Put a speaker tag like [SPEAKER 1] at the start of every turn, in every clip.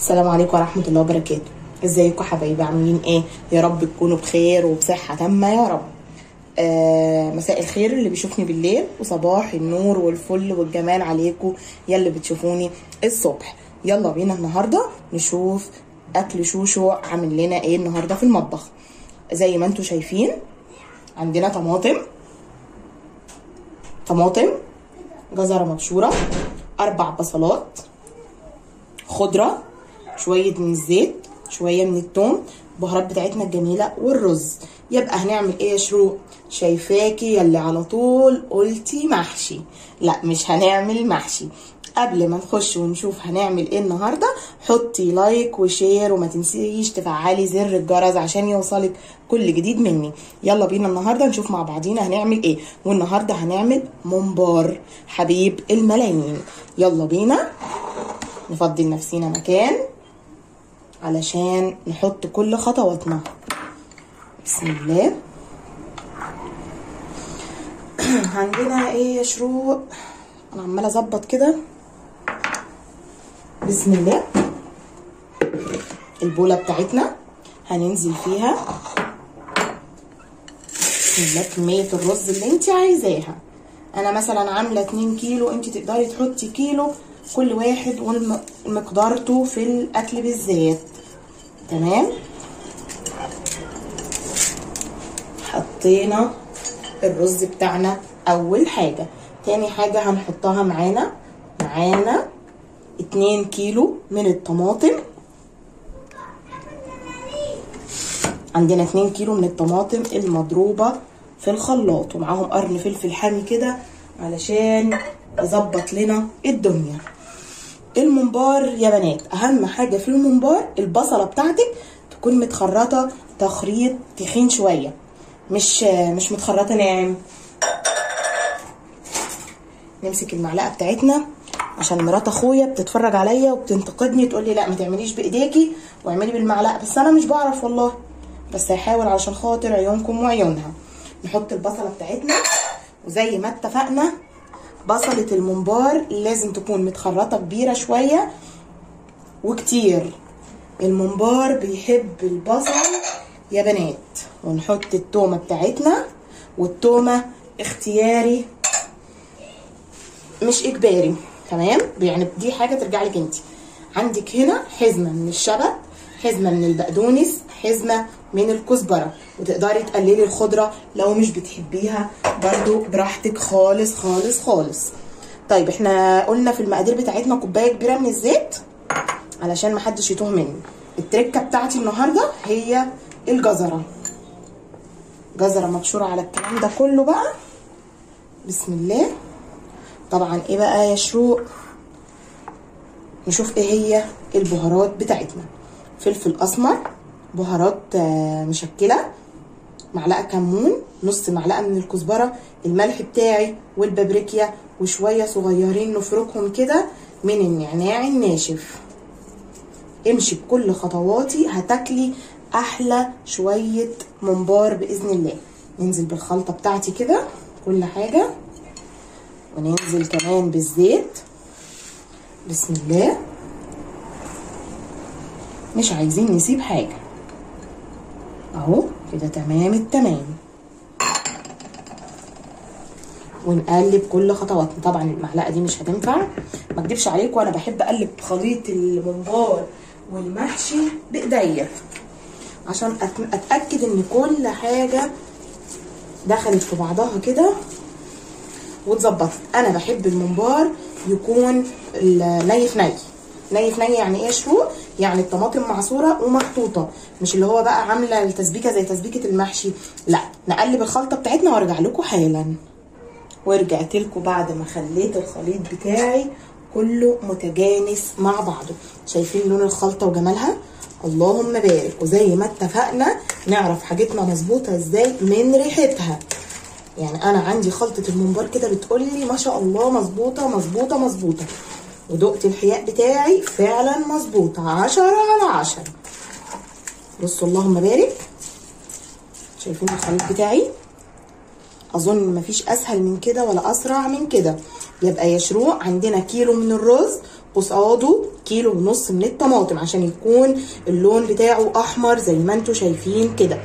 [SPEAKER 1] السلام عليكم ورحمة الله وبركاته. ازيكم حبايبي، عاملين ايه؟ يا رب تكونوا بخير وبصحة تامة يا رب. مساء الخير اللي بيشوفني بالليل، وصباح النور والفل والجمال عليكم يا اللي بتشوفوني الصبح. يلا بينا النهارده نشوف اكل شوشو عامل لنا ايه النهارده في المطبخ. زي ما انتم شايفين عندنا طماطم، جزرة مبشوره، 4 بصلات، خضرة، شوية من الزيت، شوية من الثوم، البهارات بتاعتنا الجميلة، والرز. يبقى هنعمل ايه يا شروق؟ شايفاكي يلي على طول قلتي محشي. لا، مش هنعمل محشي. قبل ما نخش ونشوف هنعمل ايه النهارده، حطي like و share وما تنسيش تفعلي زر الجرس عشان يوصلك كل جديد مني. يلا بينا النهارده نشوف مع بعضينا هنعمل ايه. والنهارده هنعمل ممبار حبيب الملايين. يلا بينا نفضي لنفسينا مكان علشان نحط كل خطواتنا. بسم الله. عندنا ايه يا شروق؟ انا عماله اظبط كده. بسم الله. البوله بتاعتنا هننزل فيها بسم الله كمية الرز اللي انت عايزاها. انا مثلا عامله 2 كيلو، انت تقدري تحطي كيلو، كل واحد ومقدارته في الاكل بالذات. تمام، حطينا الرز بتاعنا اول حاجة. تاني حاجة هنحطها معانا 2 كيلو من الطماطم. عندنا 2 كيلو من الطماطم المضروبه في الخلاط، ومعاهم قرن فلفل حامي كده علشان يظبط لنا الدنيا. الممبار يا بنات، اهم حاجة في الممبار البصله بتاعتك تكون متخرطه تخريط تخين شوية، مش متخرطه ناعم. نمسك المعلقة بتاعتنا عشان مرات اخويا بتتفرج عليا وبتنتقدني تقول لي لا ما تعمليش بايديكي واعملي بالمعلقه، بس انا مش بعرف والله، بس هحاول علشان خاطر عيونكم وعيونها. نحط البصله بتاعتنا، وزي ما اتفقنا بصله الممبار لازم تكون متخرطه كبيرة شوية وكتير. الممبار بيحب البصل يا بنات. ونحط التومه بتاعتنا، والتومه اختياري مش اجباري، تمام؟ يعني دي حاجة ترجع لك انت. عندك هنا حزمه من الشبت، حزمه من البقدونس، حزمه من الكزبره، وتقدري تقللي الخضرة لو مش بتحبيها برضو براحتك خالص خالص خالص. طيب احنا قلنا في المقادير بتاعتنا كوباية كبيرة من الزيت علشان محدش يتوه مني. التركة بتاعتي النهارده هي الجزره، جزرة مبشوره على الكلام ده كله بقى. بسم الله. طبعا ايه بقى يا شروق؟ نشوف ايه هي البهارات بتاعتنا. فلفل اسمر، بهارات مشكلة، معلقه كمون، نص معلقه من الكزبره، الملح بتاعي والبابريكيا، وشوية صغيرين نفركهم كده من النعناع الناشف. امشي بكل خطواتي هتاكلي احلى شوية ممبار باذن الله. ننزل بالخلطه بتاعتي كده كل حاجة، وننزل كمان بالزيت. بسم الله. مش عايزين نسيب حاجة اهو كده، تمام التمام. ونقلب كل خطواتنا. طبعا المعلقة دي مش هتنفع، ما اكدبش عليكم انا بحب اقلب خليط الممبار والمحشي بايديا عشان اتاكد ان كل حاجة دخلت في بعضها كده واتظبطت. انا بحب الممبار يكون ني في ني. ني في ني يعني ايه يا شروق؟ يعني الطماطم معصوره ومحطوطه، مش اللي هو بقى عامله التسبيكه زي تسبيكه المحشي. لا، نقلب الخلطة بتاعتنا وارجع لكم حالا. ورجعت لكم بعد ما خليت الخليط بتاعي كله متجانس مع بعضه. شايفين لون الخلطة وجمالها؟ اللهم بارك. وزي ما اتفقنا نعرف حاجتنا مظبوطة ازاي من ريحتها. يعني انا عندي خلطه الممبار كده بتقولي ما شاء الله مظبوطة مظبوطة مظبوطة، ودقت الحياء بتاعي فعلا مظبوطة 10 على 10. بصوا اللهم بارك، شايفين الخليط بتاعي؟ اظن مفيش اسهل من كده ولا اسرع من كده. يبقى يا شروق عندنا كيلو من الرز قصاده 1.5 كيلو من الطماطم عشان يكون اللون بتاعه احمر زي ما انتوا شايفين كده.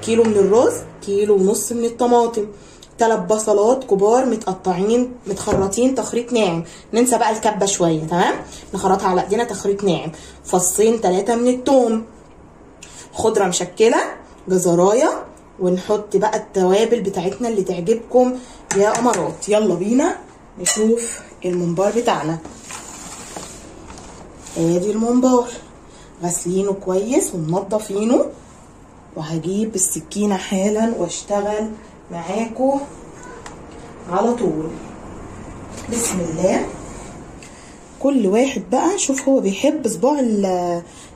[SPEAKER 1] كيلو من الرز، 1.5 كيلو من الطماطم، 3 بصلات كبار متقطعين متخرطين تخريط ناعم، ننسى بقى الكبه شوية، تمام، نخرطها على ايدينا تخريط ناعم، 2 3 من الثوم، خضرة مشكلة، جزرايه، ونحط بقى التوابل بتاعتنا اللي تعجبكم يا قمرات. يلا بينا نشوف الممبار بتاعنا. ادي الممبار غسلينه كويس ومنضفينه، وهجيب السكينة حالا واشتغل معاكم على طول. بسم الله. كل واحد بقى شوف هو بيحب صباع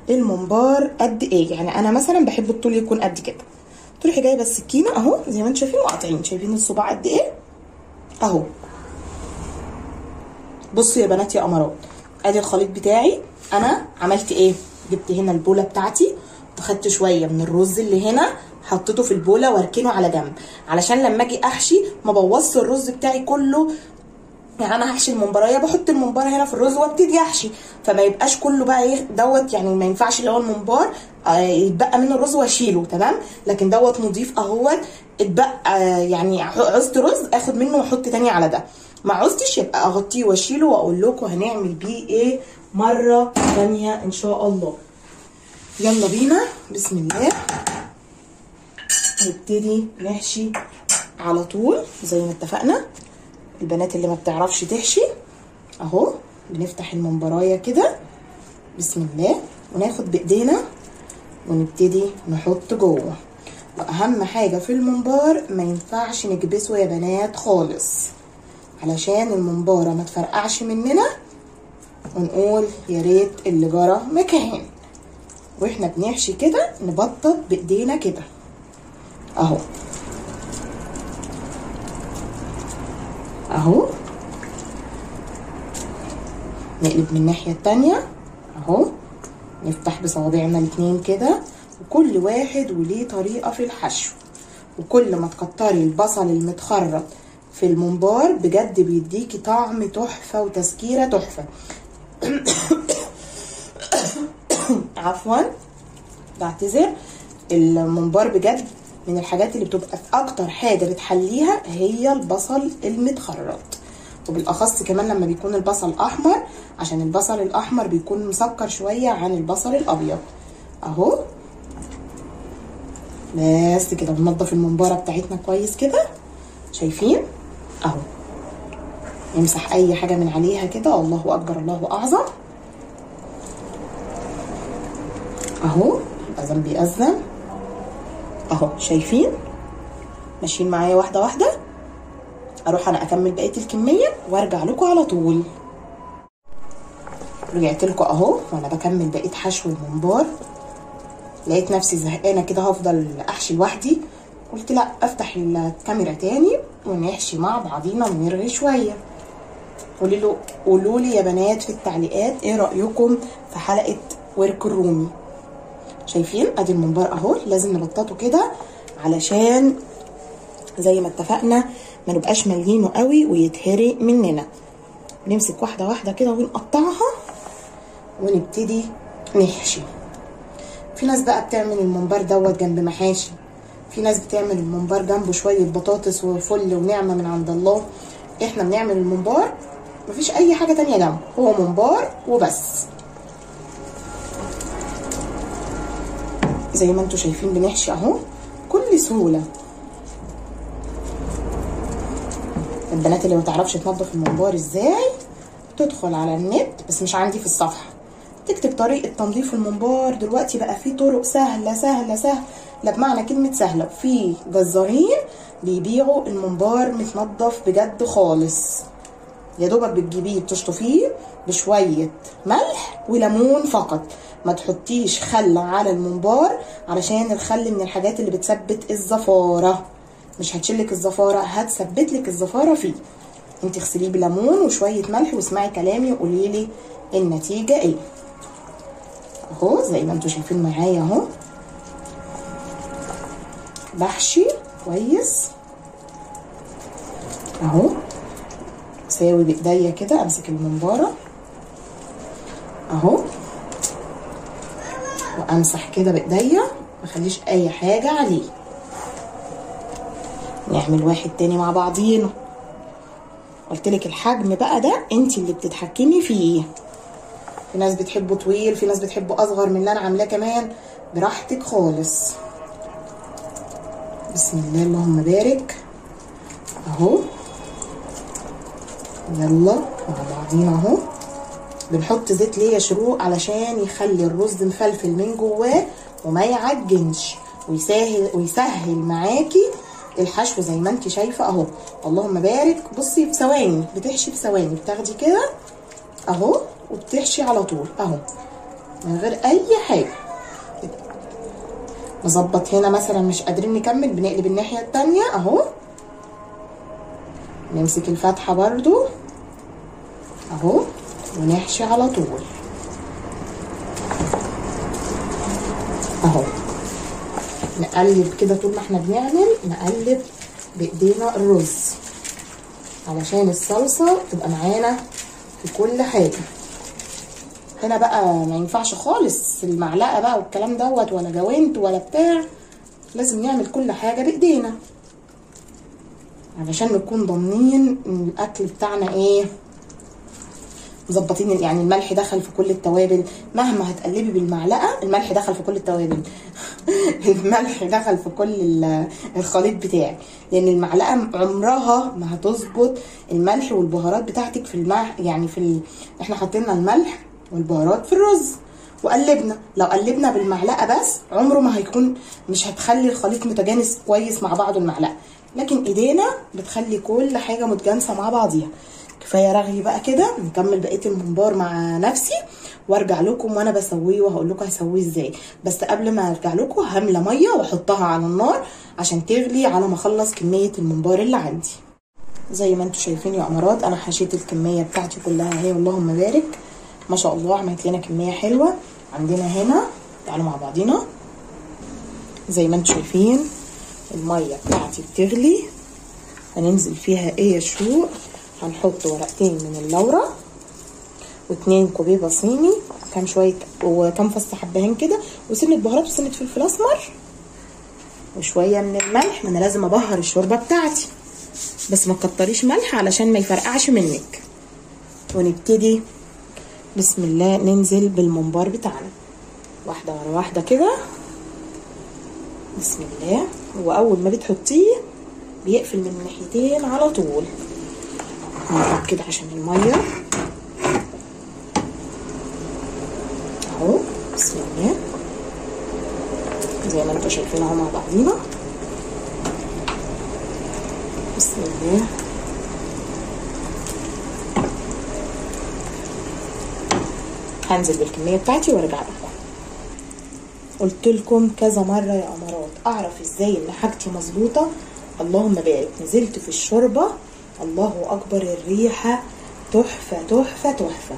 [SPEAKER 1] الممبار قد ايه. يعني انا مثلا بحب الطول يكون قد كده. تروحي جايبه السكينة اهو زي ما انتم شايفين وقاطعين، شايفين الصباع قد ايه اهو. بصوا يا بنات يا قمرات، ادي الخليط بتاعي. انا عملت ايه؟ جبت هنا البوله بتاعتي وخدت شوية من الرز اللي هنا حطيته في البوله واركنه على جنب، علشان لما اجي احشي ما بوظش الرز بتاعي كله. يعني انا هحشي الممبرايه، بحط الممباره هنا في الرز وابتدي احشي، فما يبقاش كله بقى ايه دوت، يعني ما ينفعش اللي هو الممبار يتبقى منه الرز واشيله، تمام. لكن دوت نضيف اهوت، اتبقى يعني عوزت رز اخد منه واحط تاني على ده، ما عوزتش يبقى اغطيه واشيله واقول لكم هنعمل بيه ايه مرة ثانية ان شاء الله. يلا بينا، بسم الله، نبتدي نحشي على طول زي ما اتفقنا. البنات اللي ما بتعرفش تحشي اهو، بنفتح الممبرايه كده بسم الله، وناخد بايدينا ونبتدي نحط جوه. واهم حاجة في الممبار ما ينفعش نكبسه يا بنات خالص، علشان الممباره ما تفرقعش مننا ونقول يا ريت اللي جرى مكان. واحنا بنحشي كده نبطط بايدينا كده اهو اهو، نقلب من الناحية التانية اهو، نفتح بصوابعنا الاتنين كده. وكل واحد وليه طريقة في الحشو، وكل ما تكتري البصل المتخرط في الممبار بجد بيديكي طعم تحفة وتسكيرة تحفة. عفوا بعتذر. الممبار بجد من الحاجات اللي بتبقى في اكتر حاجة بتحليها هي البصل المتخرط، وبالاخص كمان لما بيكون البصل احمر، عشان البصل الاحمر بيكون مسكر شوية عن البصل الابيض اهو. بس كده بننضف الممباره بتاعتنا كويس كده، شايفين اهو، نمسح اي حاجة من عليها كده. الله اكبر الله اعظم اهو، الاذان بيأذن اهو، شايفين؟ ماشيين معايا واحدة واحدة. اروح انا اكمل بقية الكمية وارجع لكم على طول. رجعت لكم اهو وانا بكمل بقية حشو الممبار. لقيت نفسي زهقانه كده هفضل احشي لوحدي، قلت لا افتح الكاميرا تاني ونحشي مع بعضينا ونرغي شوية. قولوا لي يا بنات في التعليقات ايه رايكم في حلقة ورك الرومي. شايفين ادي الممبار اهو، لازم نبططه كده علشان زي ما اتفقنا ما نبقاش مليينه قوي ويتهري مننا. نمسك واحدة واحدة كده ونقطعها ونبتدي نحشي. في ناس بقى بتعمل الممبار دوت جنب محاشي، في ناس بتعمل الممبار جنبه شوية بطاطس وفل ونعمه من عند الله. احنا بنعمل الممبار مفيش اي حاجة تانية جنبه، هو ممبار وبس. زي ما انتوا شايفين بنحشي اهو بكل سهولة. البنات اللي ما تعرفش تنظف الممبار ازاي تدخل على النت، بس مش عندي في الصفحة، تكتب طريقه تنظيف الممبار. دلوقتي بقى في طرق سهلة سهلة سهلة بمعنى كلمة سهلة، في جزارين بيبيعوا الممبار متنضف بجد خالص، يا دوبك بتجيبيه بتشطفيه بشوية ملح وليمون فقط، ما تحطيش خل على الممبار علشان الخل من الحاجات اللي بتثبت الزفاره، مش هتشيلك الزفاره، هتثبتلك الزفاره فيه. انت اغسليه بليمون وشوية ملح واسمعي كلامي وقولي لي النتيجة ايه. اهو زي ما انتوا شايفين معايا اهو، بحشي كويس اهو، ساوي بايديا كده، امسك الممباره اهو، وامسح كده بايديا ما اخليش اي حاجة عليه. نعمل واحد تاني مع بعضينا. قلتلك الحجم بقى ده انت اللي بتتحكمي فيه، في ناس بتحبه طويل، في ناس بتحبه اصغر من اللي انا عاملاه كمان، براحتك خالص. بسم الله اللهم بارك اهو. يلا مع بعضينا اهو. بنحط زيت ليه يا شروق؟ علشان يخلي الرز مفلفل من جواه وما يعجنش، ويسهل معاكي الحشو زي ما انت شايفه اهو. اللهم بارك. بصي في ثواني بتحشي، في ثواني بتاخدي كده اهو وبتحشي على طول اهو من غير اي حاجة. نظبط هنا مثلا مش قادرين نكمل، بنقلب الناحية التانية اهو، نمسك الفتحة برضو اهو ونحشي على طول اهو. نقلب كده طول ما احنا بنعمل، نقلب بايدينا الرز علشان الصلصه تبقى معانا في كل حاجة. هنا بقى ما ينفعش خالص المعلقة بقى والكلام دوت، ولا جوانت ولا بتاع، لازم نعمل كل حاجة بايدينا علشان نكون ضامنين ان الاكل بتاعنا ايه، مظبطين. يعني الملح دخل في كل التوابل، مهما هتقلبي بالمعلقه الملح دخل في كل التوابل الملح دخل في كل الخليط بتاعك، لان المعلقة عمرها ما هتظبط الملح والبهارات بتاعتك في الملح. يعني في احنا حطينا الملح والبهارات في الرز وقلبنا، لو قلبنا بالمعلقه بس عمره ما هيكون، مش هتخلي الخليط متجانس كويس مع بعضه المعلقة، لكن ايدينا بتخلي كل حاجة متجانسة مع بعضيها. كفاية رغي بقى كده، نكمل بقية الممبار مع نفسي وارجع لكم وانا بسويه وهقول لكم هسويه ازاي. بس قبل ما ارجع لكم هملى مية واحطها على النار عشان تغلي على ما اخلص كمية الممبار اللي عندي. زي ما انتم شايفين يا امارات انا حشيت الكمية بتاعتي كلها اهي، اللهم بارك ما شاء الله، عملت لنا كمية حلوة. عندنا هنا تعالوا مع بعضينا، زي ما انتم شايفين المية بتاعتي بتغلي، هننزل فيها ايه يا شروق؟ هنحط ورقتين من اللورة واتنين كوبيبه صيني، كام شوية وكام فص حبهان كده، وسنة بهارات وسنة فلفل اسمر وشوية من الملح. ما انا لازم ابهر الشوربة بتاعتي، بس ما تكتريش ملح علشان ما يفرقعش منك. ونبتدي بسم الله ننزل بالممبار بتاعنا واحدة ورا واحدة كده بسم الله. واول ما بتحطيه بيقفل من الناحيتين على طول. نقلب كده عشان المية اهو بسم الله، زي ما انتوا شايفين اهو مع بعضينا بسم الله. هنزل بالكمية بتاعتي وارجع لكم. قلت لكم كذا مرة يا امارات اعرف ازاي ان حاجتي مظبوطة. اللهم بارك. نزلت في الشوربة، الله اكبر، الريحة تحفة تحفة تحفة.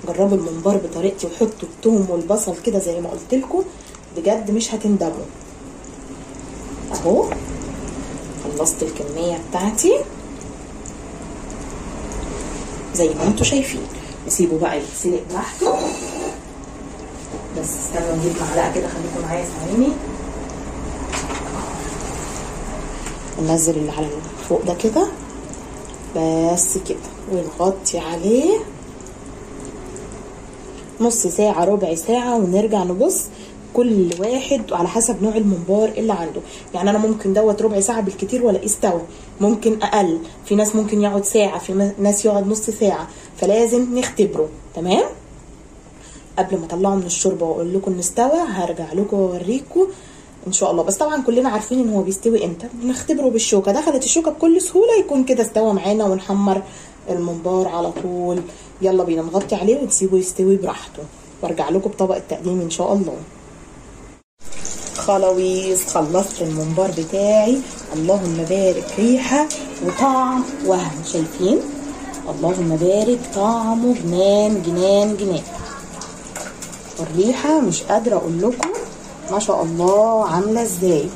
[SPEAKER 1] جربوا الممبار بطريقتي وحطوا الثوم والبصل كده زي ما قلت لكم، بجد مش هتندموا. اهو خلصت الكمية بتاعتي زي ما انتوا شايفين. نسيبه بقى يتسلق براحته، بس استنوا نجيب معلقه كده، خليكم معايا ثواني. ننزل اللي على فوق ده كده بس كده، ونغطي عليه نص ساعة ربع ساعة، ونرجع نبص. كل واحد على حسب نوع الممبار اللي عنده، يعني انا ممكن دوت ربع ساعة بالكتير ولا استوى، ممكن اقل، في ناس ممكن يقعد ساعة، في ناس يقعد نص ساعة، فلازم نختبره. تمام؟ قبل ما اطلعه من الشوربة واقول لكم ان استوى هرجع لكم واوريكم ان شاء الله. بس طبعا كلنا عارفين ان هو بيستوي امتى، بنختبره بالشوكة. دخلت الشوكة بكل سهولة يكون كده استوى معانا، ونحمر الممبار على طول. يلا بينا نغطي عليه ونسيبه يستوي براحته، وارجع لكم بطبق التقديم ان شاء الله. خلاويص، خلصت الممبار بتاعي، اللهم بارك، ريحه وطعم وهم، شايفين؟ اللهم بارك، طعمه جنان جنان جنان، والريحه مش قادرة اقول لكم ما شاء الله عامله ازاي.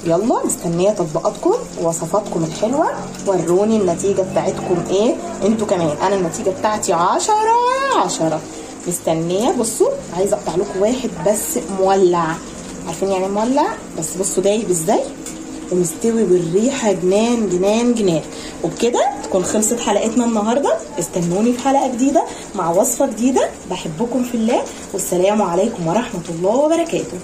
[SPEAKER 1] يلا مستنيه تطبيقاتكم ووصفاتكم الحلوة، وروني النتيجة بتاعتكم ايه انتوا كمان. انا النتيجة بتاعتي 10 على 10. مستنيه. بصوا عايزه اقطع لكم واحد بس مولع، عارفين يعني مولع؟ بس بصوا دايب ازاي ومستوي، والريحه جنان جنان جنان. وبكده تكون خلصت حلقتنا النهارده. استنوني في حلقة جديدة مع وصفه جديدة. بحبكم في الله، والسلام عليكم ورحمة الله وبركاته.